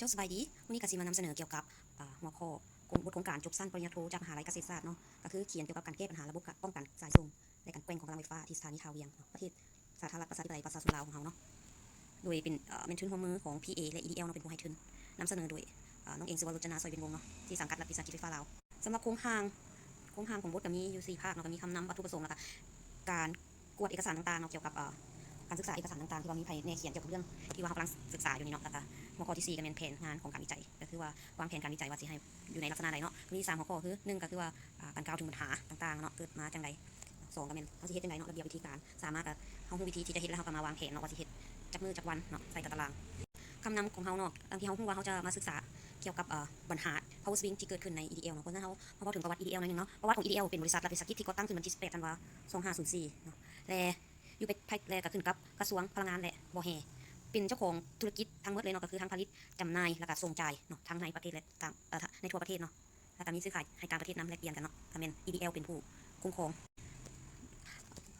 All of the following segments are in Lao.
ເຈົ້າສະບາຍດີ, ມື້ນີ້ກະຊິມານຳສະເໜີກ່ຽວກັບ ອາ ຫົວຂໍ້ ບົດໂຄງການຈົບຊັ້ນປະລິນຍາໂທຈາກມະຫາໄລກະເສດສາດເນາະ, ກະຄືຂຽນກ່ຽວກັບການແກ້ບັນຫາລະບົບການປ້ອງກັນສາຍສົ່ງ ແລະ ການແກວ່ງຂອງກຳລັງໄຟຟ້າທີ່ສະຖານີທ່າວຽງເນາະ, ປະເທດສາທາລະນະລັດປະຊາທິປະໄຕປະຊາຊົນລາວຂອງເຮົາເນາະ, ໂດຍເປັນ ເອີ ແມ່ນທຶນຮ່ວມມືຂອງ ພີເອ ແລະ ອີດີແອລເນາະ ເປັນຜູ້ໃຫ້ທຶນ. ນຳສະເໜີໂດຍ ເອີ ນ້ອງເອງ ສິວະໂຣດຈະນາ ຊອຍເວັນວົງເນາະ ທີ່ສັງກັດລັດວິສາຫະກິດໄຟຟ້າລາວ. ສຳລັບໂຄງຮ່າງ ໂຄງຮ່າງຂອງບົດກະມີຢູ່ສີ່ພາກເນາະ, ກະມີຄຳນຳ, ວັດຖຸປະສົງ ແລະ ກະການກວດເອກະສານຕ່າງໆເນາະ, ກ່ຽວກັບ ເອີ ການສຶກສາເອກະສານຕ່າງໆ ທີ່ວ່າມີໃຜແນແນຂຽນກ່ຽວກັບເລື່ອງທີ່ວ່າເຮົາກຳລັງສຶກສາຢູ່ນີ້ເນາະ, ແລ້ວກະຫົວຂໍ້ທີສີ່ກະແມ່ນແຜນງານຂອງການວິໄຈ ກະຄືວ່າວາງແຜນການວິໄຈວ່າຊິໃຫ້ຢູ່ໃນລັກສະນະໃດເນາະ. ມີສາມຫົວຂໍ້ຄື ໜຶ່ງກະຄືວ່າ ອາ ການກ່າວເຖິງບັນຫາຕ່າງໆເນາະ ເກີດມາຈັ່ງໃດ, ສອງກະແມ່ນເຮົາຊິເຮັດຈັ່ງໃດເນາະ, ລະບຽບວິທີການ ສາມມາກະເຮົາຮູ້ວິທີທີ່ຈະເຮັດ ແລ້ວເຮົາກະມາວາງແຜນເນາະ ວ່າຊິເຮັດຈັກມື້ຈັກວັນເນາະ ໃສ່ຕາຕະລາງ. ຄຳນຳຂອງເຮົາເນາະ ດັ່ງທີ່ເຮົາຮູ້ວ່າເຮົາຈະມາສຶກສາກ່ຽວກັບ ເອີ ບັນຫາ power swing ທີ່ເກີດຂຶ້ນໃນ EDL ເນາະ, ເພາະສະນັ້ນເຮົາ ເຮົາເວົ້າເຖິງປະຫວັດ EDL ໜ້ອຍໜຶ່ງເນາະ. ປະຫວັດຂອງ EDL ເປັນບໍລິສັດລັດວິສາຫະກິດທີ່ກໍ່ຕັ້ງຂຶ້ນວັນທີສິບແປດ ທັນວາ ສອງພັນຫ້າ ສູນສີ່ເນາະ ແລະ ຢູ່ພາຍໃຕ້ ແລະ ກະຂຶ້ນກັບກະຊວງພະລັງງານ ແລະ ບໍ່ແຮ່ ເປັນເຈົ້າຂອງທຸລະກິດທັງໝົດເລີຍເນາະ, ກະຄືທັງຜະລິດ, ຈຳໜ່າຍ ແລະ ກະສົ່ງຈ່າຍເນາະ ທັງໃນປະເທດ ແລະ ຕ່າງ ເອີ ໃນທົ່ວປະເທດເນາະ, ແລະ ກະມີຊື້ຂາຍໃຫ້ຕ່າງປະເທດນຳ ແລກປ່ຽນກັນເນາະ, ກະແມ່ນ EDL ເປັນຜູ້ຄຸ້ມຄອງ.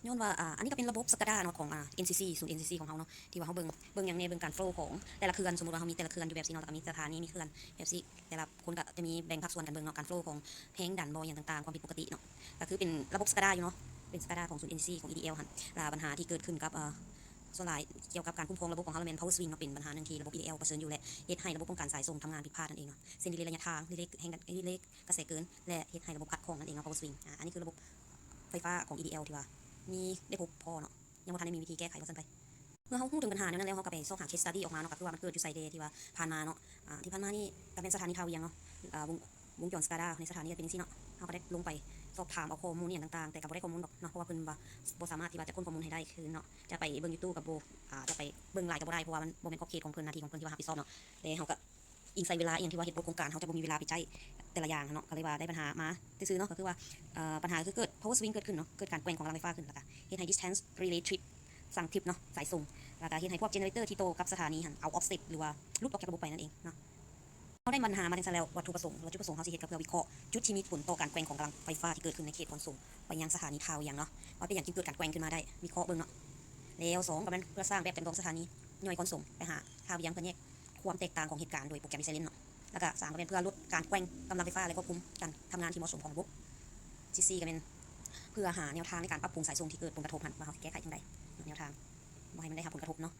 ຍ້ອນວ່າ ອາ ອັນນີ້ກະເປັນລະບົບ SCADA ເນາະ ຂອງ ອາ NCC ສູນ NCC ຂອງເຮົາເນາະ, ທີ່ວ່າເຮົາເບິ່ງ ເບິ່ງຫຍັງແດ່ ເບິ່ງການ flow ຂອງແຕ່ລະເຂື່ອນ. ສົມມຸດວ່າເຮົາມີແຕ່ລະເຂື່ອນຢູ່ແບບຊີ້ເນາະ, ແລ້ວກະມີສະຖານີ ມີເຂື່ອນແບບຊີ້, ແຕ່ລະຄົນກະຈະມີແບ່ງພາກສ່ວນກັນເບິ່ງເນາະ, ການ flow ຂອງແຮງດັນບໍ ຫຍັງຕ່າງໆ ຄວາມຜິດປົກກະຕິເນາະ, ກະຄືເປັນລະບົບ SCADA ຢູ່ເນາະ, ເປັນ SCADA ຂອງສູນ NCC ຂອງ EDL ຫັ້ນ. ລະບັນຫາທີ່ເກີດຂຶ້ນກັບ ເອີ ສ່ວນຫຼາຍກ່ຽວກັບການຄຸ້ມຄອງລະບົບຂອງເຮົາລະແມ່ນ power swing ເນາະ, ເປັນບັນຫາໜຶ່ງທີ່ລະບົບ EDL ປະເຊີນຢູ່ ແລະ ເຮັດໃຫ້ລະບົບປ້ອງກັນສາຍສົ່ງທຳງານຜິດພາດນັ້ນເອງເນາະ, ເຊັ່ນ relay ໄລຍະທາງ, relay ແຮງດັນ, relay ກະແສເກີນ ແລະ ເຮັດໃຫ້ລະບົບຂັດຂ້ອງນັ້ນເອງເນາະ, power swing. ອາ ອັນນີ້ຄືລະບົບໄຟຟ້າຂອງ EDL ທີ່ວ່າມີໄດ້ພົບພໍ້ເນາະ, ຍັງບໍ່ທັນໄດ້ມີວິທີແກ້ໄຂວ່າຊັ້ນໄປ. ເມື່ອເຮົາຮູ້ເຖິງບັນຫາແນວນັ້ນແລ້ວ ເຮົາກະໄປຊອກຫາ case study ອອກມາເນາະ, ກະຄືວ່າມັນເກີດຢູ່ໃສແດ່ ທີ່ວ່າຜ່ານມາເນາະ, ອາ ທີ່ຜ່ານມານີ້ກະແມ່ນສະຖານີທ່າວຽງເນາະ, ອາ ວົງ ວົງຈອນ SCADA ໃນສະຖານີກະເປັນຈັ່ງຊີ້ເນາະ, ເຮົາກະໄດ້ລົງໄປສອບຖາມເອົາຂໍ້ມູນອີ່ຫຍັງຕ່າງໆ ແຕ່ກະບໍ່ໄດ້ຂໍ້ມູນດອກເນາະ, ເພາະວ່າເພິ່ນວ່າບໍ່ສາມາດທີ່ວ່າຈະຄົ້ນຂໍ້ມູນໃຫ້ໄດ້ຄືນເນາະ, ຈະໄປເບິ່ງຢູ່ຕູ້ກະບໍ່ ອາ ຈະໄປເບິ່ງຫຼາຍກະບໍ່ໄດ້ ເພາະວ່າມັນບໍ່ແມ່ນຂອບເຂດຂອງເພິ່ນ, ໜ້າທີ່ຂອງເພິ່ນທີ່ວ່າຮັບຜິດຊອບເນາະ, ແລະ ເຮົາກະ ອີງໃສ່ເວລາອີ່ຫຍັງທີ່ວ່າເຮັດບົດໂຄງການ ເຮົາຈະບໍ່ມີເວລາໄປໃຊ້ແຕ່ລະຢ່າງຫັ້ນເນາະ, ກະເລີຍວ່າໄດ້ບັນຫາມາຊື່ໆເນາະ, ກະຄືວ່າ ເອີ ບັນຫາກະຄືເກີດ power swing ເກີດຂຶ້ນເນາະ, ເກີດການແກວ່ງຂອງກຳລັງໄຟຟ້າຂຶ້ນ ແລ້ວກະເຮັດໃຫ້ distance relay trip ສັ່ງ trip ເນາະ ສາຍສົ່ງ, ແລ້ວກະເຮັດໃຫ້ພວກ generator ທີ່ຕໍ່ກັບສະຖານີຫັ້ນ out of step ຫຼືວ່າຫຼຸດອອກຈາກລະບົບໄປນັ້ນເອງເນາະ. ເຮົາໄດ້ບັນຫາມາຈັ່ງຊັ້ນແລ້ວ ວັດຖຸປະສົງ ຈຸດປະສົງເຮົາຊິເຮັດກະເພື່ອວິເຄາະຈຸດທີ່ມີຜົນຕໍ່ການແກວ່ງຂອງກຳລັງໄຟຟ້າທີ່ເກີດຂຶ້ນໃນເຂດຂອນສົ່ງໄປຍັງສະຖານີທ່າວຽງເນາະ, ວ່າເປັນຫຍັງຈຶ່ງເກີດການແກວ່ງຂຶ້ນມາໄດ້ ວິເຄາະເບິ່ງເນາະ. ແລ້ວສອງກະແມ່ນເພື່ອສ້າງແບບຈຳລອງສະຖານີຍ່ອຍຂອນສົ່ງໄປຫາທ່າວຽງ ເພື່ອແຍກ ຄວາມແຕກຕ່າງຂອງເຫດການໂດຍໂປຣແກຣມ Easy Link ເນາະ, ແລ້ວກະສາມກະແມ່ນເພື່ອຫຼຸດການແກວ່ງກຳລັງໄຟຟ້າ ແລະ ຄວບຄຸມການທຳງານທີ່ເໝາະສົມຂອງລະບົບ. ສີ່ສີ່ກະແມ່ນເພື່ອຫາແນວທາງໃນການປັບປຸງສາຍສົ່ງທີ່ເກີດຜົນກະທົບຫັ້ນ ວ່າເຮົາຊິແກ້ໄຂຈັ່ງໃດ, ແນວທາງບໍ່ໃຫ້ມັນໄດ້ຮັບຜົນກະທົບເນາະ.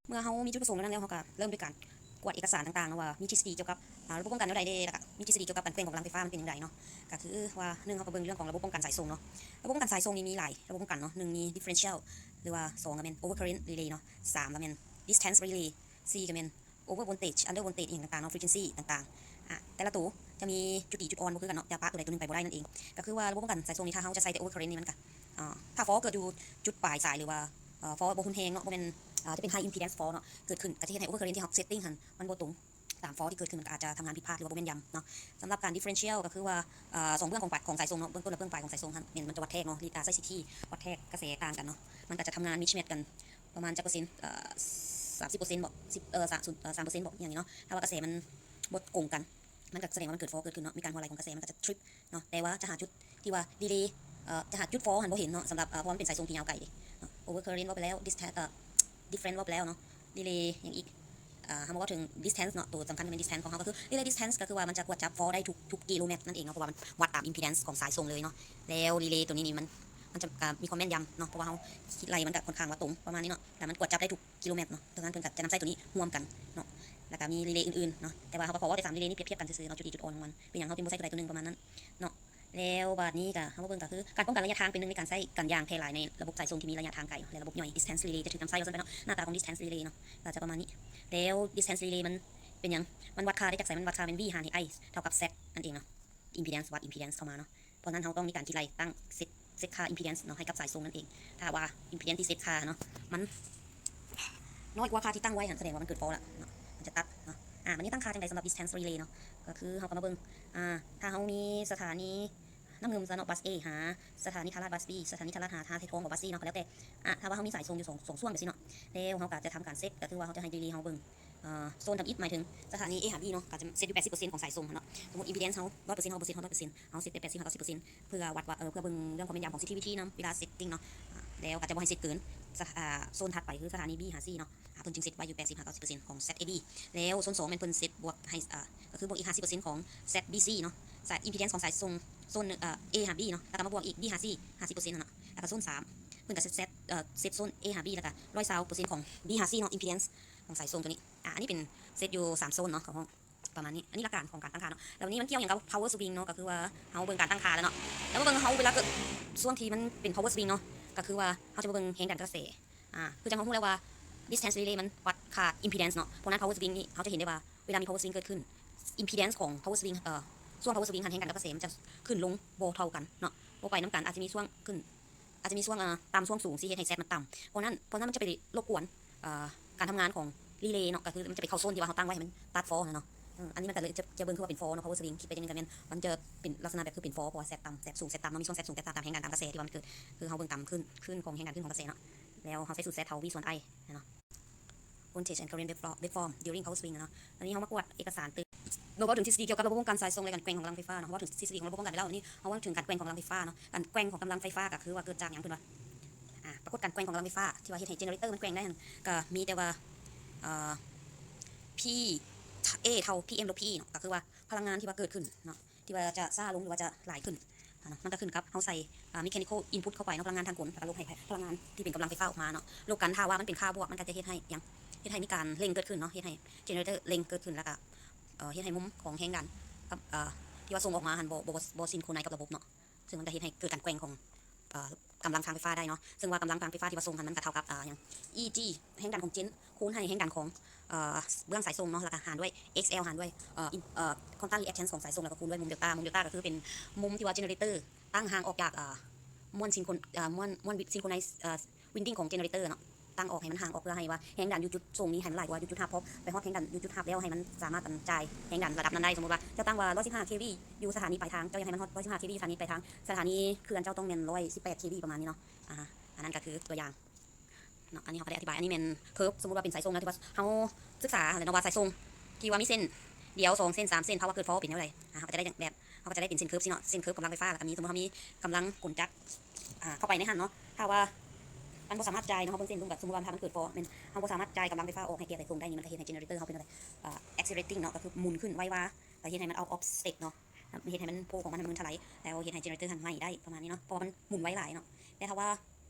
ເມື່ອເຮົາມີຈຸດປະສົງແນວນັ້ນແລ້ວ ເຮົາກະເລີ່ມດ້ວຍການກວດເອກະສານຕ່າງໆເນາະ ວ່າມີທິດສະດີກ່ຽວກັບ ອາ ລະບົບປ້ອງກັນແນວໃດແດ່ ແລ້ວກະມີທິດສະດີກ່ຽວກັບການແກວ່ງຂອງກຳລັງໄຟຟ້າມັນເປັນຈັ່ງໃດເນາະ, ກະຄືວ່າ ໜຶ່ງ ເຮົາກະເບິ່ງເລື່ອງຂອງລະບົບປ້ອງກັນສາຍສົ່ງເນາະ. ລະບົບປ້ອງກັນສາຍສົ່ງນີ້ມີຫຼາຍລະບົບປ້ອງກັນເນາະ, ໜຶ່ງ ມີ differential ຫຼືວ່າ ສອງ ກະແມ່ນ overcurrent relay ເນາະ, ສາມ ກະແມ່ນ distance relay, ສີ່ ກະແມ່ນ over voltage, under voltage ອີ່ຫຍັງຕ່າງໆເນາະ, frequency ຕ່າງໆ. ອາ ແຕ່ລະໂຕຈະມີຈຸດດີຈຸດອ່ອນບໍ່ຄືກັນເນາະ, ຈະປະໂຕໃດໂຕໜຶ່ງໄປບໍ່ໄດ້ນັ້ນເອງ. ກະຄືວ່າລະບົບປ້ອງກັນສາຍສົ່ງນີ້ ຖ້າເຮົາຈະໃສ່ແຕ່ overcurrent ນີ້ ມັນກະ ອາ ຖ້າ fault ເກີດຢູ່ຈຸດປາຍສາຍ ຫຼືວ່າ ເອີ fault ບໍ່ຮຸນແຮງເນາະ, ບໍ່ແມ່ນ ອາ ຈະເປັນ high impedance fault ເນາະ ເກີດຂຶ້ນ, ກະຈະເຮັດໃຫ້ overcurrent ທີ່ເຮົາ setting ຫັ້ນມັນບໍ່ຕົງຕາມ fault ທີ່ເກີດຂຶ້ນ ມັນກະອາດຈະທຳງານຜິດພາດ ຫຼືວ່າບໍ່ແມ່ນຢຳເນາະ. ສຳລັບການ differential ກະຄືວ່າ ເອີ ສອງເບື້ອງຂອງປາຍຂອງສາຍສົ່ງເນາະ, ເບື້ອງຕົ້ນ ແລະ ເບື້ອງປາຍຂອງສາຍສົ່ງຫັ້ນ ແມ່ນມັນຈະວັດແທກເນາະ, ລີດ ອາ ໃຊ້ CT ວັດແທກກະແສຕ່າງກັນເນາະ, ມັນກະຈະທຳງານ mismatch ກັນປະມານຈັກເປີເຊັນ ເອີ ສາມສິບເປີເຊັນບໍ ສິບ ເອີ ສາມ ເອີ ສາມເປີເຊັນບໍ ອີ່ຫຍັງນີ້ເນາະ. ຖ້າວ່າກະແສມັນບໍ່ກົງກັນ ມັນກະສະແດງວ່າມັນເກີດ fault ເກີດຂຶ້ນເນາະ, ມີການຮົ່ວໄຫຼຂອງກະແສ ມັນກະຈະ trip ເນາະ, ແຕ່ວ່າຈະຫາຈຸດທີ່ວ່າ relay ເອີ ຈະຫາຈຸດ fault ຫັ້ນບໍ່ເຫັນເນາະ, ສຳລັບ ເອີ ເພາະວ່າມັນເປັນສາຍສົ່ງທີ່ຍາວໄກເດ້ເນາະ. Overcurrent ເວົ້າໄປແລ້ວ, distance ເອີ different ເວົ້າໄປແລ້ວເນາະ, relay ຫຍັງອີກ? ອາ ເຮົາມາເວົ້າເຖິງ distance ເນາະ, ໂຕສຳຄັນແມ່ນ distance ຂອງເຮົາ ກະຄື relay distance ກະຄືວ່າມັນຈະກວດຈັບ fault ໄດ້ທຸກ ທຸກກິໂລແມັດນັ້ນເອງເນາະ, ເພາະວ່າມັນວັດຕາມ impedance ຂອງສາຍສົ່ງເລີຍເນາະ. ແລ້ວ relay ໂຕນີ້ນີ້ມັນ ມັນຈະ ກະມີຄວາມແມ່ນຢຳເນາະ, ເພາະວ່າເຮົາຄິດໄລ່ມັນກະຄ່ອນຂ້າງວ່າຕົງປະມານນີ້ເນາະ, ແລ້ວມັນກວດຈັບໄດ້ທຸກ ກິໂລແມັດເນາະ, ດັ່ງນັ້ນເພິ່ນກະຈະນຳໃຊ້ໂຕນີ້ຮ່ວມກັນເນາະ, ແລ້ວກະມີ relay ອື່ນໆເນາະ, ແຕ່ວ່າເຮົາກະຂໍເວົ້າແຕ່ສາມ relay ນີ້ ປຽບທຽບກັນຊື່ໆເນາະ, ຈຸດດີຈຸດອ່ອນຂອງມັນ ເປັນຫຍັງເຮົາຈຶ່ງບໍ່ໃຊ້ໂຕໃດໂຕໜຶ່ງປະມານນັ້ນເນາະ. ແລ້ວບາດນີ້ກະເຮົາມາເບິ່ງກະຄື ການປ້ອງກັນໄລຍະທາງເປັນໜຶ່ງໃນການໃຊ້ກັນຢ່າງແຜ່ຫຼາຍໃນລະບົບສາຍສົ່ງທີ່ມີໄລຍະທາງໄກເນາະ ແລະ ລະບົບຍ່ອຍ distance relay ຈະຖືກນຳໃຊ້ວ່າຊັ້ນໄປເນາະ. ໜ້າຕາຂອງ distance relay ເນາະ ກະຈະປະມານນີ້. ແລ້ວ distance relay ມັນເປັນຫຍັງ? ມັນວັດຄ່າໄດ້ຈາກໃສ? ມັນວັດຄ່າແມ່ນ V ຫານໃຫ້ I ເທົ່າກັບ Z ນັ້ນເອງເນາະ, impedance ວັດ impedance ເຂົ້າມາເນາະ. ເພາະນັ້ນເຮົາຕ້ອງມີການຄິດໄລ່ຕັ້ງ set set ຄ່າ impedance ເນາະ ໃຫ້ກັບສາຍສົ່ງນັ້ນເອງ. ຖ້າວ່າ impedance ທີ່ set ຄ່າເນາະ ມັນນ້ອຍກວ່າຄ່າທີ່ຕັ້ງໄວ້ຫັ້ນ ສະແດງວ່າມັນເກີດ fault ລະເນາະ, ມັນຈະຕັດເນາະ. ອາ ບາດນີ້ຕັ້ງຄ່າຈັ່ງໃດສຳລັບ distance relay ເນາະ? ກະຄືເຮົາກະມາເບິ່ງ ອາ ຖ້າເຮົາມີສະຖານີນ້ຳງື່ມຊະເນາະ bus A ຫາສະຖານີທ່າລາດ bus B, ສະຖານີທ່າລາດຫາທ່າທອງບໍ bus C ເນາະ ກະແລ້ວແຕ່. ອາ ຖ້າວ່າເຮົາມີສາຍສົ່ງຢູ່ສອງ ສອງຊ່ວງແບບຊີ້ເນາະ ແລ້ວເຮົາກະຈະທຳການ set ກະຄືວ່າເຮົາຈະໃຫ້ relay ເຮົາເບິ່ງ ເອີ ໂຊນທຳອິດ ໝາຍເຖິງສະຖານີ A ຫາ B ເນາະ ກະຈະ set ຢູ່ ແປດສິບເປີເຊັນຂອງສາຍສົ່ງຫັ້ນເນາະ. ສົມມຸດ impedance ເຮົາ ຮ້ອຍເປີເຊັນ ເຮົາກະບໍ່ set ຮ້ອຍເປີເຊັນ ເຮົາ set ແຕ່ ແປດສິບ ເຮົາ ເກົ້າສິບເປີເຊັນ ເພື່ອວັດວ່າ ເອີ ເພື່ອເບິ່ງເລື່ອງຄວາມແມ່ນຢຳຂອງ sensitivity ນຳເວລາ setting ເນາະ. ອາ ແລ້ວກະຈະບໍ່ໃຫ້ set ເກີນ ສະ ອາ ໂຊນຖັດໄປຄືສະຖານີ B ຫາ C ເນາະ. ເພິ່ນຈຶ່ງເຊັດໄວ້ຢູ່ແປດສິບຫາເກົ້າສິບເປີເຊັນຂອງ ແຊັດ ເອ ບີ ແລ້ວໂຊນສອງແມ່ນເພິ່ນເຊັດບວກໃຫ້ ອາ ກໍຄືບວກອີກຫ້າສິບເປີເຊັນຂອງ ແຊັດ ບີ ຊີ ເນາະ ສາຍ ອິມພີແດນສ໌ຂອງສາຍສົ່ງ ໂຊນ ເອີ ເອ ຫາ ບີ ເນາະ ແລ້ວກໍມາບວກອີກ ບີ ຫາ ຊີ ຫ້າສິບເປີເຊັນຫັ້ນເນາະ ແລ້ວກໍໂຊນສາມເພິ່ນກໍເຊັດ ເຊັດ ເອີ ເຊັດໂຊນ ເອ ຫາ ບີ ແລ້ວກໍຮ້ອຍຊາວເປີເຊັນຂອງ ບີ ຫາ ຊີ ເນາະ ອິມພີແດນສ໌ຂອງສາຍສົ່ງຕົວນີ້. ອາ ອັນນີ້ເປັນເຊັດຢູ່ສາມໂຊນເນາະ ເຂົາຮ້ອງປະມານນີ້. ອັນນີ້ຫຼັກການຂອງການຕັ້ງຄ່າເນາະ. ແລ້ວນີ້ມັນກ່ຽວຫຍັງກັບ power swing ເນາະ ກໍຄືວ່າເຮົາເບິ່ງການຕັ້ງຄ່າແລ້ວເນາະ ແລ້ວມາເບິ່ງເຮົາເວລາເກີດຊ່ວງທີ່ມັນເປັນ power swing ເນາະ ກໍຄືວ່າເຮົາຈະມາເບິ່ງແຮງດັນກະແສ ອາ ຄືຈັ່ງເຮົາຮູ້ແລ້ວວ່າ resistance relay ມັນວັດຄ່າ impedance ເນາະ. ເພາະນັ້ນ power swing ນີ້ເຮົາຈະເຫັນໄດ້ວ່າ ເວລາມີ power swing ເກີດຂຶ້ນ impedance ຂອງ power swing ເອີ ຊ່ວງ power swing ຫັ້ນ ແຮງດັນກັບກະແສມັນຈະຂຶ້ນລົງບໍ່ເທົ່າກັນເນາະ ບໍ່ໄປນຳກັນ ອາດຈະມີຊ່ວງຂຶ້ນ ອາດຈະມີຊ່ວງ ອາ ຕ່ຳຊ່ວງສູງ ຊິເຮັດໃຫ້ Z ມັນຕ່ຳ. ເພາະນັ້ນ ເພາະນັ້ນມັນຈະໄປລົບກວນ ອາ ການທຳງານຂອງ relay ເນາະ ກໍຄືມັນຈະໄປເຂົ້າໂຊນທີ່ວ່າເຮົາຕັ້ງໄວ້ໃຫ້ມັນຕັດ fault ຫັ້ນເນາະ. ເອີ ອັນນີ້ມັນກໍເລີຍຈະ ຈະເບິ່ງຄືວ່າເປັນ fault ເນາະ power swing ຄິດໄປຈັ່ງໃດກໍແມ່ນ ມັນຈະເປັນລັກສະນະແບບຄືເປັນ fault ເພາະວ່າ Z ຕ່ຳ Z ສູງ Z ຕ່ຳເນາະ ມີຊ່ວງ Z ສູງ Z ຕ່ຳຕາມແຮງດັນ ຕາມກະແສທີ່ວ່າມັນເກີດ ຄືເຮົາເບິ່ງຕາມຄື້ນ ຄື້ນຂອງແຮງດັນ ຄື້ນຂອງກະແສເນາະ. ແລ້ວເຮົາໃຊ້ສູດ Z ເທົ່າ V ສ່ວນ I ຫັ້ນເນາະ. Voltage and current waveform during power swing ເນາະ. ອັນນີ້ເຮົາມາກວດເອກະສານຕື່ມ ເຮົາເວົ້າເຖິງທິດສະດີກ່ຽວກັບລະບົບປ້ອງກັນສາຍສົ່ງ ແລະ ການແກວ່ງຂອງກຳລັງໄຟຟ້າເນາະ. ເຮົາເວົ້າເຖິງທິດສະດີຂອງລະບົບປ້ອງກັນໄປແລ້ວ ອັນນີ້ເຮົາເວົ້າເຖິງການແກວ່ງຂອງກຳລັງໄຟຟ້າເນາະ. ການແກວ່ງຂອງກຳລັງໄຟຟ້າກໍຄືວ່າເກີດຈາກຫຍັງ ເພິ່ນວ່າ ອາ ປາກົດການແກວ່ງຂອງກຳລັງໄຟຟ້າທີ່ວ່າເຮັດໃຫ້ generator ມັນແກວ່ງໄດ້ຫັ້ນ ກໍມີແຕ່ວ່າ ເອີ P A ເທົ່າ P M ລົບ P ເນາະ ກໍຄືວ່າພະລັງງານທີ່ວ່າເກີດຂຶ້ນເນາະ ທີ່ວ່າຈະຊ້າລົງ ຫຼືວ່າຈະຫຼາຍຂຶ້ນ ອາ ເນາະ ມັນກໍຂຶ້ນກັບເຮົາໃສ່ ອາ mechanical input ເຂົ້າໄປເນາະ ພະລັງງານທາງກົນ ແລ້ວກໍລົບໃຫ້ພະລັງງານທີ່ເປັນກຳລັງໄຟຟ້າອອກມາເນາະ. ລົບກັນ ຖ້າວ່າມັນເປັນຄ່າບວກ ມັນກໍຈະເຮັດໃຫ້ຫຍັງ ເຮັດໃຫ້ມີການເລັ່ງເກີດຂຶ້ນເນາະ ເຮັດໃຫ້ generator ເລັ່ງເກີດຂຶ້ນ ແລ້ວກໍ ເອີ ເຮັດໃຫ້ມຸມຂອງແຮງດັນກັບ ເອີ ທີ່ວ່າສົ່ງອອກມາຫັ້ນ ບໍ່ ບໍ່ ບໍ່ ບໍ່ synchronize ກັບລະບົບເນາະ. ຊຶ່ງມັນກໍເຮັດໃຫ້ເກີດການແກວ່ງຂອງ ເອີ ກຳລັງທາງໄຟຟ້າໄດ້ເນາະ. ຊຶ່ງວ່າກຳລັງທາງໄຟຟ້າທີ່ວ່າສົ່ງຫັ້ນ ມັນກໍເທົ່າກັບ ອາ ຫຍັງ E G ແຮງດັນຂອງ gen ຄູນໃຫ້ແຮງດັນຂອງ ເອີ ເບື້ອງສາຍສົ່ງເນາະ ແລ້ວກໍຫານດ້ວຍ X L ຫານດ້ວຍ ເອີ ເອີ constant reactance ຂອງສາຍສົ່ງ ແລ້ວກໍຄູນດ້ວຍມຸມ delta. ມຸມ delta ກໍຄືເປັນມຸມທີ່ວ່າ generator ຕັ້ງຫ່າງອອກຈາກ ເອີ ມ້ວນ synchron ເອີ ມ້ວນ ມ້ວນ synchronized ເອີ winding ຂອງ generator ເນາະ ຕັ້ງອອກໃຫ້ມັນຫ່າງອອກ ເພື່ອໃຫ້ວ່າແຮງດັນຢູ່ຈຸດສົ່ງນີ້ໃຫ້ມັນຫຼາຍກວ່າຢູ່ຈຸດຮັບ ເພາະໄປຮອດແຮງດັນຢູ່ຈຸດຮັບແລ້ວ ໃຫ້ມັນສາມາດ ອັນ ຈ່າຍແຮງດັນລະດັບນັ້ນໄດ້. ສົມມຸດວ່າເຈົ້າຕັ້ງວ່າຮ້ອຍສິບຫ້າ kV ຢູ່ສະຖານີປາຍທາງ ເຈົ້າຢາກໃຫ້ມັນຮອດຮ້ອຍສິບຫ້າ kV ສະຖານີປາຍທາງ ສະຖານີເຂື່ອນເຈົ້າຕ້ອງແມ່ນຮ້ອຍສິບແປດ kV ປະມານນີ້ເນາະ. ອາ ອັນນັ້ນກໍຄືຕົວຢ່າງເນາະ ອັນນີ້ເຮົາກໍໄດ້ອະທິບາຍ. ອັນນີ້ແມ່ນເຄີບ ສົມມຸດວ່າເປັນສາຍສົ່ງນະ ທີ່ວ່າເຮົາສຶກສາແລ້ວເນາະ ວ່າສາຍສົ່ງທີ່ວ່າມີເສັ້ນດຽວ ສອງເສັ້ນ ສາມເສັ້ນ ພາວະເກີດ fault ເປັນແນວໃດ ອາ ເຮົາກໍຈະໄດ້ແບບ ເຮົາກໍຈະໄດ້ເປັນເສັ້ນເຄີບຊີ້ເນາະ ເສັ້ນເຄີບກຳລັງໄຟຟ້າ ແລ້ວກໍມີ ສົມມຸດເຮົາມີກຳລັງກົນຈັກ ອາ ເຂົ້າໄປໃນຫັ້ນເນາະ ຖ້າວ່າມັນບໍ່ສາມາດຈ່າຍເນາະ ເຮົາເບິ່ງເສັ້ນເບິ່ງ ແບບສົມມຸດວ່າຖ້າມັນເກີດ fault ແມ່ນເຮົາບໍ່ສາມາດຈ່າຍກຳລັງໄຟຟ້າອອກໃຫ້ແກ່ສາຍສົ່ງໄດ້ນີ້ ມັນກໍເຮັດໃຫ້ generator ເຮົາເປັນແນວໃດ ເອີ accelerating ເນາະ ກໍຄືໝູນຂຶ້ນໄວວາ ກໍເຮັດໃຫ້ມັນ out of state ເນາະ ເຮັດໃຫ້ມັນໂພຂອງມັນມັນທະໄຫຼ ແລ້ວເຮັດໃຫ້ generator ຫັ້ນໄໝ້ໄດ້ປະມານນີ້ເນາະ ເພາະວ່າມັນໝູນໄວຫຼາຍເນາະ. ແຕ່ຖ້າວ່າ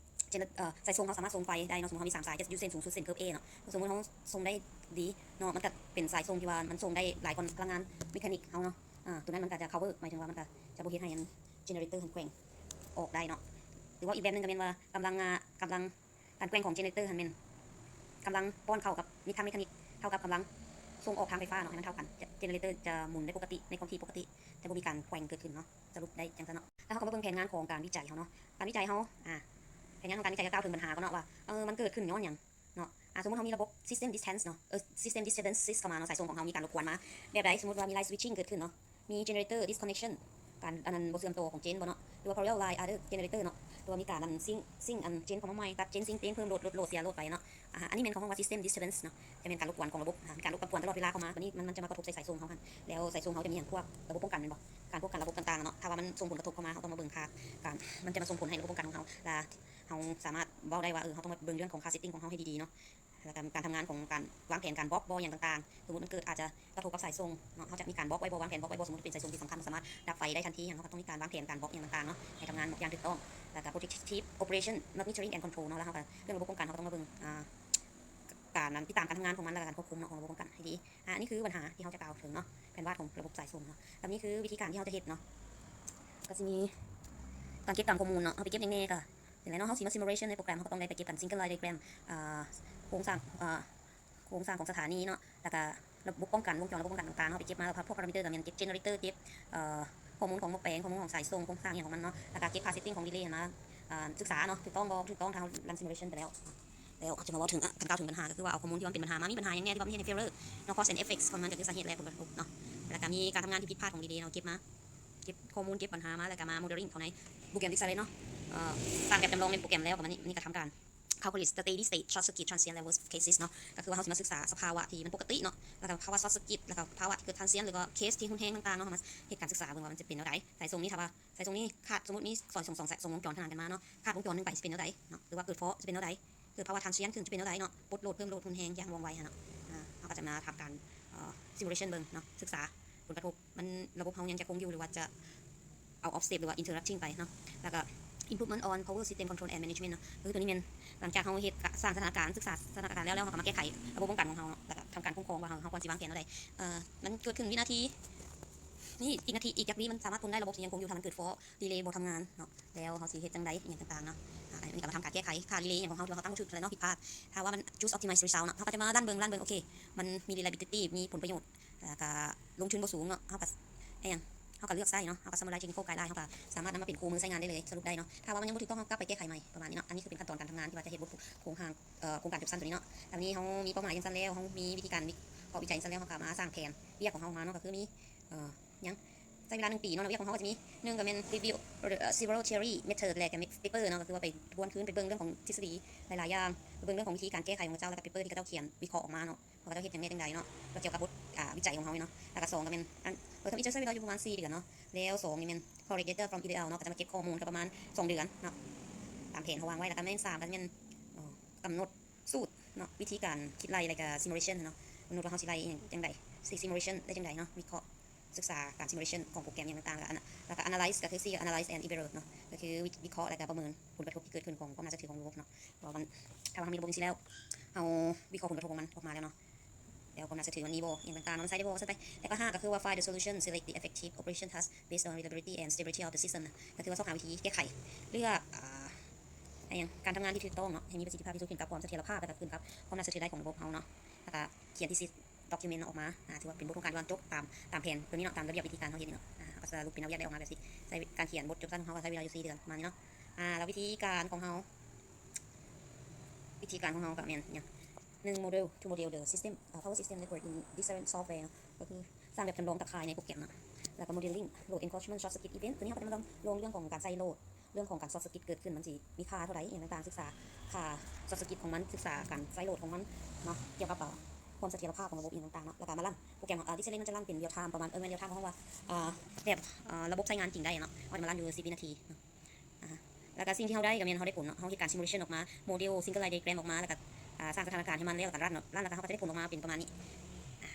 gener- ເອີ ສາຍສົ່ງເຮົາສາມາດສົ່ງໄຟໄດ້ເນາະ ສົມມຸດເຮົາມີສາມສາຍ ຈະຢູ່ເສັ້ນສູງສຸດ ເສັ້ນເຄີບ A ເນາະ ສົມມຸດເຮົາສົ່ງໄດ້ດີເນາະ ມັນກໍເປັນສາຍສົ່ງທີ່ວ່າມັນສົ່ງໄດ້ຫຼາຍກ່ອນພະລັງງານ mechanic ເຮົາເນາະ ອາ ຕົວນັ້ນມັນກໍຈະ cover ໝາຍເຖິງວ່າມັນກໍຈະບໍ່ເຮັດໃຫ້ generator ຫັ້ນແກວ່ງອອກໄດ້ເນາະ. ຫຼືວ່າອີກແບບໜຶ່ງກໍແມ່ນວ່າກຳລັງ ອາ ກຳລັງ ການແກວ່ງຂອງ generator ຫັ້ນແມ່ນກຳລັງປ້ອນເຂົ້າກັບ mid ທາງ mechanic ເທົ່າກັບກຳລັງສົ່ງອອກທາງໄຟຟ້າເນາະ ໃຫ້ມັນເທົ່າກັນ generator ຈະໝູນໄດ້ປົກກະຕິ ໃນຄວາມທີ່ປົກກະຕິ ຈະບໍ່ມີການແກວ່ງເກີດຂຶ້ນເນາະ. ສະຫຼຸບໄດ້ຈັ່ງຊັ້ນເນາະ. ແລ້ວເຮົາກໍມາເບິ່ງແຜນງານຂອງການວິໄຈເຮົາເນາະ. ການວິໄຈເຮົາ ອາ ແຜນງານຂອງການວິໄຈກໍກ່າວເຖິງບັນຫາກ່ອນເນາະ ວ່າ ເອີ ມັນເກີດຂຶ້ນຍ້ອນຫຍັງເນາະ. ອາ ສົມມຸດເຮົາມີລະບົບ system distance ເນາະ ເອີ system disturbance ເຂົ້າມາເນາະ ສາຍສົ່ງຂອງເຮົາມີການລົບກວນມາ ແບບໃດ? ສົມມຸດວ່າມີ line switching ເກີດຂຶ້ນເນາະ ມີ generator disconnection ການອັນນັ້ນບໍ່ເຊື່ອມຕໍ່ຂອງ gen ບໍ່ເນາະ ຫຼືວ່າ parallel line other generator ເນາະ ຫຼືວ່າມີການອັນ sink sink ອັນ gen ເຂົ້າມາໃໝ່ ຕັດ gen sink ເຕັງ ເພີ່ມ load load load ເສຍ load ໄປເນາະ. ອາ ອັນນີ້ແມ່ນເຂົາເອີ້ນວ່າ system disturbance ເນາະ ຈະແມ່ນການລົບກວນຂອງລະບົບ ອາ ມີການລົບກວນຕະຫຼອດເວລາເຂົ້າມາ ບາດນີ້ມັນ ມັນຈະມາກະທົບໃສ່ສາຍສົ່ງເຮົາຫັ້ນ ແລ້ວສາຍສົ່ງເຮົາຈະມີຫຍັງ ພວກລະບົບປ້ອງກັນແມ່ນບໍ່ ການປ້ອງກັນລະບົບຕ່າງໆເນາະ. ຖ້າວ່າມັນສົ່ງຜົນກະທົບເຂົ້າມາ ເຮົາຕ້ອງມາເບິ່ງຄ່າການ ມັນຈະມາສົ່ງຜົນໃຫ້ລະບົບປ້ອງກັນຂອງເຮົາ ລະເຮົາສາມາດເວົ້າໄດ້ວ່າ ເອີ ເຮົາຕ້ອງມາເບິ່ງເລື່ອງຂອງຄ່າ setting ຂອງເຮົາໃຫ້ດີໆເນາະ. ແລ້ວກໍການທຳງານຂອງການວາງແຜນການບລັອກບໍ່ ຫຍັງຕ່າງໆ ສົມມຸດມັນເກີດອາດຈະກະທົບກັບສາຍສົ່ງເນາະ ເຮົາຈະມີການບລັອກໄວ້ບໍ່ ວາງແຜນບລັອກໄວ້ບໍ່ ສົມມຸດເປັນສາຍສົ່ງທີ່ສຳຄັນ ບໍ່ສາມາດດັບໄຟໄດ້ທັນທີຫຍັງ ເຮົາກໍຕ້ອງມີການວາງແຜນການບລັອກຫຍັງຕ່າງໆເນາະ ໃຫ້ທຳງານຢ່າງຖືກຕ້ອງ ແລ້ວກໍ protective operation monitoring and control ເນາະ. ແລ້ວເຮົາກໍເລື່ອງລະບົບປ້ອງກັນ ເຮົາກໍຕ້ອງມາເບິ່ງ ອາ ການຕິດຕາມການທຳງານຂອງມັນ ແລ້ວກໍການຄວບຄຸມເນາະ ຂອງລະບົບປ້ອງກັນໃຫ້ດີ. ອາ ອັນນີ້ຄືບັນຫາທີ່ເຮົາຈະກ່າວເຖິງເນາະ ແຜນວາດຂອງລະບົບສາຍສົ່ງເນາະ. ແລ້ວນີ້ຄືວິທີການທີ່ເຮົາຈະເຮັດເນາະ ກໍຊິມີການເກັບກຳຂໍ້ມູນເນາະ ເຮົາໄປເກັບຫຍັງແດ່ ກໍ ຈັ່ງໃດເນາະ ເຮົາຊິມາ simulation ໃນໂປຣແກຣມ ເຮົາກໍຕ້ອງໄດ້ໄປເກັບກັນ single line diagram ເອີ ໂຄງສ້າງ ເອີ ໂຄງສ້າງຂອງສະຖານີເນາະ ແລ້ວກະລະບົບປ້ອງກັນ ວົງຈອນລະບົບປ້ອງກັນຕ່າງໆ ເຮົາໄປເກັບມາ ແລ້ວພວກ parameter ກໍແມ່ນເກັບ generator ເກັບ ເອີ ຂໍ້ມູນຂອງໝໍ້ແປງ ຂໍ້ມູນຂອງສາຍສົ່ງ ໂຄງສ້າງອີ່ຫຍັງຂອງມັນເນາະ ແລ້ວກະເກັບຄ່າ setting ຂອງ relay ຫັ້ນມາ ອາ ສຶກສາເນາະ ຖືກຕ້ອງບໍ່ ບໍ່ຖືກຕ້ອງ ຖ້າເຮົາ run simulation ໄປແລ້ວ ແລ້ວເຮົາຈະມາເວົ້າເຖິງ ອາ ການກ່າວເຖິງບັນຫາ ກໍຄືວ່າເອົາຂໍ້ມູນທີ່ວ່າມັນເປັນບັນຫາມາ ມີບັນຫາຫຍັງແດ່ທີ່ວ່າມັນເຮັດໃຫ້ failure ເນາະ cause and effects ຂອງມັນ ກໍຄືສາເຫດ ແລະ ຜົນກະທົບເນາະ ແລ້ວກະມີການທຳງານທີ່ຜິດພາດຂອງ relay ເນາະ ເກັບມາ ເກັບຂໍ້ມູນ ເກັບບັນຫາມາ ແລ້ວກໍມາ modeling ເຂົ້າໃນໂປຣແກຣມ Dixalent ເນາະ ເອີ ສ້າງແບບຈຳລອງໃນໂປຣແກຣມແລ້ວ ປະມານນີ້ ນີ້ກໍທຳການ calculate steady state short circuit transient level cases ເນາະ ກໍຄືວ່າເຮົາຊິມາສຶກສາສະພາວະທີ່ມັນປົກກະຕິເນາະ ແລ້ວກໍພາວະ short circuit ແລ້ວກໍພາວະທີ່ເກີດ transient ຫຼືວ່າ case ທີ່ຮຸນແຮງຕ່າງໆເນາະ ເຮົາມາເຮັດການສຶກສາເບິ່ງວ່າມັນຈະເປັນແນວໃດ ສາຍສົ່ງນີ້ ຖ້າວ່າສາຍສົ່ງນີ້ຂາດ ສົມມຸດມີສາຍສົ່ງສອງສາຍ ສອງວົງຈອນທະຫານກັນມາເນາະ ຂາດວົງຈອນໜຶ່ງໄປຊິເປັນແນວໃດເນາະ ຫຼືວ່າເກີດ fault ຊິເປັນແນວໃດ ເກີດພາວະ transient ຂຶ້ນ ຈະເປັນແນວໃດເນາະ, ປົດໂຫຼດ ເພີ່ມໂຫຼດ ຮຸນແຮງຢ່າງວ່ອງໄວຫັ້ນເນາະ. ອາ ເຮົາກໍຈະມາທຳການ ເອີ simulation ເບິ່ງເນາະ, ສຶກສາຜົນກະທົບ ມັນ ລະບົບເຮົາຍັງຈະຄົງຢູ່ ຫຼືວ່າຈະເອົາ obstacle ຫຼືວ່າ interrupting ໄປເນາະ. ແລ້ວກໍ improvement on power system control and management ເນາະ, ກໍຄືໂຕນີ້ແມ່ນຫຼັງຈາກເຮົາເຮັດ ກະສ້າງສະຖານະການ ສຶກສາສະຖານະການແລ້ວ ແລ້ວເຮົາກໍມາແກ້ໄຂລະບົບປ້ອງກັນຂອງເຮົາເນາະ, ແລ້ວກໍທຳການຄຸ້ມຄອງວ່າເຮົາ ເຮົາຄວນຊິວາງແຜນແນວໃດ. ເອີ ມັນເກີດຂຶ້ນວິນາທີນີ້ ອີກນາທີ ອີກຈັກວິມັນສາມາດທົນໄດ້, ລະບົບຊິຍັງຄົງຢູ່ ຖ້າມັນເກີດ fault relay ບໍ່ທຳງານເນາະ. ແລ້ວເຮົາຊິເຮັດຈັ່ງໃດ ອີ່ຫຍັງຕ່າງໆເນາະ. ອາ ອັນນີ້ກໍມາທຳການແກ້ໄຂຄ່າ relay ຫຍັງຂອງເຮົາ ທີ່ວ່າເຮົາຕັ້ງບໍ່ຖືກຫັ້ນແຫຼະເນາະ, ຜິດພາດ. ຖ້າວ່າມັນ use optimized result ເນາະ, ເຮົາກໍຈະມາຣັນເບິ່ງ ຣັນເບິ່ງ ໂອເຄ ມັນມີ reliability ມີຜົນປະໂຫຍດ ແລ້ວກໍລົງທຶນບໍ່ສູງເນາະ, ເຮົາກໍ ອີ່ຫຍັງ ເຮົາກໍເລືອກໃຊ້ເນາະ, ເຮົາກໍ summarize technical guideline ເຮົາກໍສາມາດນຳມາເປັນຄູ່ມືໃຊ້ງານໄດ້ເລີຍ, ສະຫຼຸບໄດ້ເນາະ. ຖ້າວ່າມັນຍັງບໍ່ຖືກຕ້ອງ ເຮົາກັບໄປແກ້ໄຂໃໝ່ ປະມານນີ້ເນາະ. ອັນນີ້ຄືເປັນຂັ້ນຕອນການທຳງານທີ່ວ່າຈະເຮັດບົດໂຄງຮ່າງ ເອີ ໂຄງການຈັດສັນໂຕນີ້ເນາະ. ຕອນນີ້ເຮົາມີເປົ້າໝາຍຈັ່ງຊັ້ນແລ້ວ, ເຮົາມີວິທີການວິເຄາະວິໄຈຈັ່ງຊັ້ນແລ້ວ, ເຮົາກໍມາສ້າງແຜນວຽກຂອງເຮົາອອກມາເນາະ, ກໍຄືມີ ເອີ ຫຍັງ ໃຊ້ເວລາໜຶ່ງປີເນາະ. ວຽກຂອງເຮົາກໍຈະມີ ໜຶ່ງ ກໍແມ່ນ review ເອີ several theory method ແລະ ກໍ paper ເນາະ, ກໍຄືວ່າໄປທວນຄືນ ໄປເບິ່ງເລື່ອງຂອງທິດສະດີຫຼາຍໆຢ່າງ, ໄປເບິ່ງເລື່ອງຂອງວິທີການແກ້ໄຂຂອງເຂົາເຈົ້າ ແລ້ວກໍ paper ທີ່ເຂົາເຈົ້າຂຽນວິເຄາະອອກມາເນາະ, ວ່າເຂົາເຈົ້າເຮັດຫຍັງແດ່ຈັ່ງໃດເນາະ, ກ່ຽວກັບບົດ ອາ ວິໄຈຂອງເຮົານີ້ເນາະ. ແລ້ວກໍສອງ ກໍແມ່ນອັນ ເອີ ທຳອິດຈະໃຊ້ເວລາຢູ່ປະມານສີ່ເດືອນເນາະ, ແລ້ວສອງນີ້ແມ່ນ collect data from E D L ເນາະ, ກໍຈະມາເກັບຂໍ້ມູນກໍປະມານສອງເດືອນເນາະ ຕາມແຜນເຮົາວາງໄວ້. ແລ້ວກໍແມ່ນສາມ ກໍແມ່ນ ເອີ ກຳນົດສູດເນາະ, ວິທີການຄິດໄລ່ ແລ້ວກໍ simulation ເນາະ, ກຳນົດວ່າເຮົາຊິໄລ່ອີ່ຫຍັງຈັ່ງໃດ, ຊິ simulation ໄດ້ຈັ່ງໃດເນາະ, ວິເຄາະ ສຶກສາການ simulation ຂອງໂປຣແກຣມຫຍັງຕ່າງໆ, ແລ້ວກໍ ana- ແລ້ວກໍ analyze ກໍຄື see analyze and evaluate ເນາະ, ກໍຄືວິ ວິເຄາະ ແລ້ວກໍປະເມີນຜົນກະທົບທີ່ເກີດຂຶ້ນຂອງຄວາມໜ້າເຊື່ອຖືຂອງລະບົບເນາະ, ວ່າມັນ ຖ້າວ່າເຮົາມີລະບົບຈັ່ງຊີ້ແລ້ວ ເຮົາວິເຄາະຜົນກະທົບຂອງມັນອອກມາແລ້ວເນາະ, ແລ້ວຄວາມໜ້າເຊື່ອຖືມັນມີບໍ່ ອີ່ຫຍັງຕ່າງໆເນາະ, ມັນໃຊ້ໄດ້ບໍ່ ໃຊ້ໄປ. ແລ້ວກໍຫ້າ ກໍຄືວ່າ find the solution, select the effective operation task based on reliability and stability of the system ນະ, ກໍຄືວ່າຊອກຫາວິທີແກ້ໄຂ ເລືອກ ອາ ອີ່ຫຍັງ ການທຳງານທີ່ຖືກຕ້ອງເນາະ, ໃຫ້ມີປະສິດທິພາບທີ່ສຸດ ຂຶ້ນກັບຄວາມສະຖຽນລະພາບ ແລ້ວກໍຂຶ້ນກັບຄວາມໜ້າເຊື່ອຖືໄດ້ຂອງລະບົບເຮົາເນາະ, ແລ້ວກໍຂຽນ thesis document ອອກມາ ອາ ຖືວ່າເປັນບົດໂຄງການທີ່ວ່າຈົບຕາມ ຕາມແຜນຕົວນີ້ເນາະ, ຕາມລະບຽບວິທີການເຮົາເຮັດນີ້ເນາະ, ອາ ເຮົາກໍສະຫຼຸບເປັນລະບຽບໄດ້ອອກມາແບບຊີ້. ໃຊ້ການຂຽນບົດຈົບສັ້ນຂອງເຮົາກໍໃຊ້ເວລາຢູ່ສີ່ເດືອນປະມານນີ້ເນາະ. ອາ ແລ້ວວິທີການຂອງເຮົາ ວິທີການຂອງເຮົາກໍແມ່ນຫຍັງ ໜຶ່ງ model to model the system ເອີ power system network in different software ເນາະ, ກໍຄືສ້າງແບບຈຳລອງຕາຂ່າຍໃນໂປຣແກຣມເນາະ, ແລ້ວກໍ modeling load encroachment short circuit event ຕົວນີ້ເຮົາກໍຈະມາລອງ ລອງເລື່ອງຂອງການໃຊ້ໂຫຼດ ເລື່ອງຂອງການ short circuit ເກີດຂຶ້ນ ມັນຊິມີຄ່າເທົ່າໃດ ອີ່ຫຍັງຕ່າງໆ, ສຶກສາຄ່າ short circuit ຂອງມັນ, ສຶກສາການໃຊ້ໂຫຼດຂອງມັນເນາະ, ກ່ຽວກັບ ເອີ ຄວາມສະຖຽນລະພາບຂອງລະບົບ ອີ່ຫຍັງຕ່າງໆເນາະ, ແລ້ວກໍມາຣັນໂປຣແກຣມ ອາ Design ມັນຈະຣັນເປັນ real time ປະມານ ເອີ ແມ່ນ real time ເຮົາເວົ້າວ່າ ເອີ ແບບ ເອີ ລະບົບໃຊ້ງານຈິງໄດ້ເນາະ, ມັນຈະມາຣັນຢູ່ສິບວິນາທີເນາະ. ອ່າ ແລ້ວກໍສິ່ງທີ່ເຮົາໄດ້ກໍແມ່ນເຮົາໄດ້ຜົນເນາະ, ເຮົາເຮັດການ simulation ອອກມາ model single line diagram ອອກມາ ແລ້ວກໍ ອ່າ ສ້າງສະຖານະການໃຫ້ມັນ ແລ້ວກໍຣັນເນາະ, ຣັນແລ້ວກໍເຮົາກໍຈະໄດ້ຜົນອອກມາເປັນປະມານນີ້, ອ່າ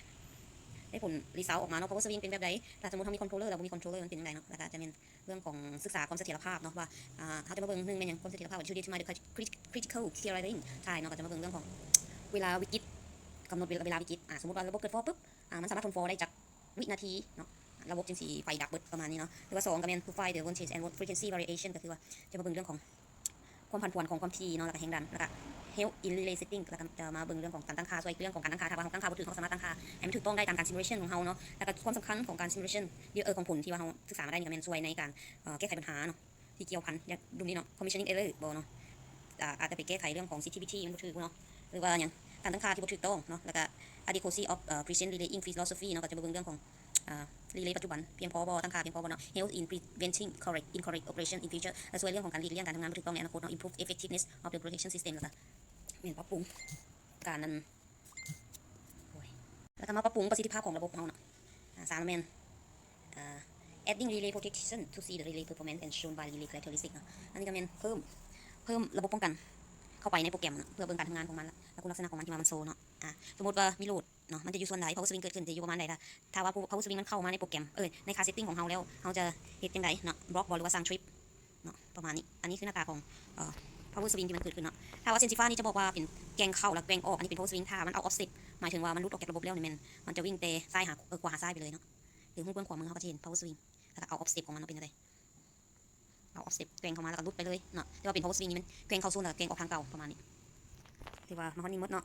ໄດ້ຜົນ result ອອກມາເນາະ, power swing ເປັນແບບໃດ, ຖ້າສົມມຸດເຮົາມີ controller ແລ້ວບໍ່ມີ controller ມັນເປັນຈັ່ງໃດເນາະ. ແລ້ວກໍຈະແມ່ນເລື່ອງຂອງສຶກສາຄວາມສະຖຽນລະພາບເນາະ, ວ່າ ອ່າ ເຮົາຈະມາເບິ່ງ ໜຶ່ງ ແມ່ນຫຍັງ ຄວາມສະຖຽນລະພາບ to determine the cri- critical theory time ເນາະ, ກໍຈະມາເບິ່ງເລື່ອງຂອງເວລາວິກິດ, ກຳນົດເວລາ ເວລາວິກິດ, ອ່າ ສົມມຸດວ່າລະບົບເກີດ fault ປຶບ ອ່າ ມັນສາມາດທົນ fault ໄດ້ຈັກ ວິນາທີເນາະ, ລະບົບຈຶ່ງຊິໄຟດັບເບິດປະມານນີ້ເນາະ. ຫຼືວ່າສອງກໍແມ່ນ to find the voltage and frequency variation ກໍຄືວ່າຈະມາເບິ່ງເລື່ອງຂອງຄວາມຜັນຜວນຂອງຄວາມຖີ່ເນາະ ແລ້ວກໍແຮງດັນ, ແລ້ວກໍ health in relay setting ແລ້ວກໍຈະມາເບິ່ງເລື່ອງຂອງການຕັ້ງຄ່າ, ຊ່ວຍເລື່ອງຂອງການຕັ້ງຄ່າ, ຖ້າວ່າເຮົາຕັ້ງຄ່າບໍ່ຖືກ ເຮົາສາມາດຕັ້ງຄ່າໃຫ້ມັນຖືກຕ້ອງໄດ້ຕາມການ simulation ຂອງເຮົາເນາະ. ແລ້ວກໍຄວາມສຳຄັນຂອງການ simulation ເອີ ຂອງຜົນທີ່ວ່າເຮົາສຶກສາມາໄດ້ນີ້ກໍແມ່ນຊ່ວຍໃນການ ເອີ ແກ້ໄຂບັນຫາເນາະ ທີ່ກ່ຽວພັນ ຢ່າງດຸ່ມນີ້ເນາະ commissioning error ບໍ່ເນາະ, ອາ ອາດຈະໄປແກ້ໄຂເລື່ອງຂອງ sensitivity ມັນບໍ່ຖືກເນາະ ຫຼືວ່າຫຍັງ ການຕັ້ງຄ່າທີ່ບໍ່ຖືກຕ້ອງເນາະ, ແລ້ວກໍ adequacy of ເອີ present relaying philosophy ເນາະ, ກໍຈະມາເບິ່ງເລື່ອງຂອງ ອາ relay ປັດຈຸບັນພຽງພໍບໍ່, ຕັ້ງຄ່າພຽງພໍບໍ່ເນາະ, help in preventing correct incorrect operation in future ແລະ ຊ່ວຍເລື່ອງຂອງການຫຼີກລ້ຽງການທຳງານບໍ່ຖືກຕ້ອງໃນອະນາຄົດເນາະ, improve effectiveness of the protection system ແລ້ວກໍແມ່ນປັບປຸງການ ອັນ ໂອ້ຍ ແລ້ວກໍມາປັບປຸງປະສິດທິພາບຂອງລະບົບເຮົາເນາະ. ອາ ສາມແມ່ນ ອາ adding relay protection to see the relay performance as shown by relay characteristic ເນາະ, ອັນນີ້ກໍແມ່ນເພີ່ມ ເພີ່ມລະບົບປ້ອງກັນເຂົ້າໄປໃນໂປຣແກຣມເນາະ ເພື່ອເບິ່ງການທຳງານຂອງມັນ ແລ້ວ ແລ້ວຄຸນລັກສະນະຂອງມັນທີ່ວ່າມັນໂຊເນາະ. ອາ ສົມມຸດວ່າມີໂຫຼດເນາະ ມັນຈະຢູ່ສ່ວນໃດ power swing ເກີດຂຶ້ນຈະຢູ່ປະມານໃດ, ຖ້າ ຖ້າວ່າ power swing ມັນເຂົ້າມາໃນໂປຣແກຣມ ເອີ ໃນຄ່າ setting ຂອງເຮົາແລ້ວ ເຮົາຈະເຮັດຈັ່ງໃດເນາະ, block ບໍ່ ຫຼືວ່າສ້າງ trip ເນາະ ປະມານນີ້. ອັນນີ້ຄືໜ້າຕາຂອງ ເອີ power swing ທີ່ມັນເກີດຂຶ້ນເນາະ. ຖ້າວ່າເສັ້ນສີຟ້ານີ້ຈະບອກວ່າເປັນແກວ່ງເຂົ້າ ແລະ ແກວ່ງອອກ, ອັນນີ້ເປັນ power swing. ຖ້າມັນ out of step ໝາຍເຖິງວ່າມັນຫຼຸດອອກຈາກລະບົບແລ້ວນີ້ແມ່ນ ມັນຈະວິ່ງແຕ່ຊ້າຍຫາ ເອີ ຂວາຫາຊ້າຍໄປເລີຍເນາະ, ຫຼື ຮູບເບື້ອງຂວາມືເຮົາກໍຈະເຫັນ power swing ແລ້ວກໍ out of step ຂອງມັນເນາະ ເປັນຈັ່ງໃດ. ເອົາອອບເຊັດແກວ່ງເຂົ້າມາແລ້ວກໍຫຼຸດໄປເລີຍເນາະ, ແຕ່ວ່າເປັນ power swing ນີ້ມັນແກວ່ງເຂົ້າໂຊນແລ້ວກໍແກວ່ງອອກທາງເກົ່າປະມານນີ້. ຖືວ່າມາຮອດນີ້ໝົດເນາະ,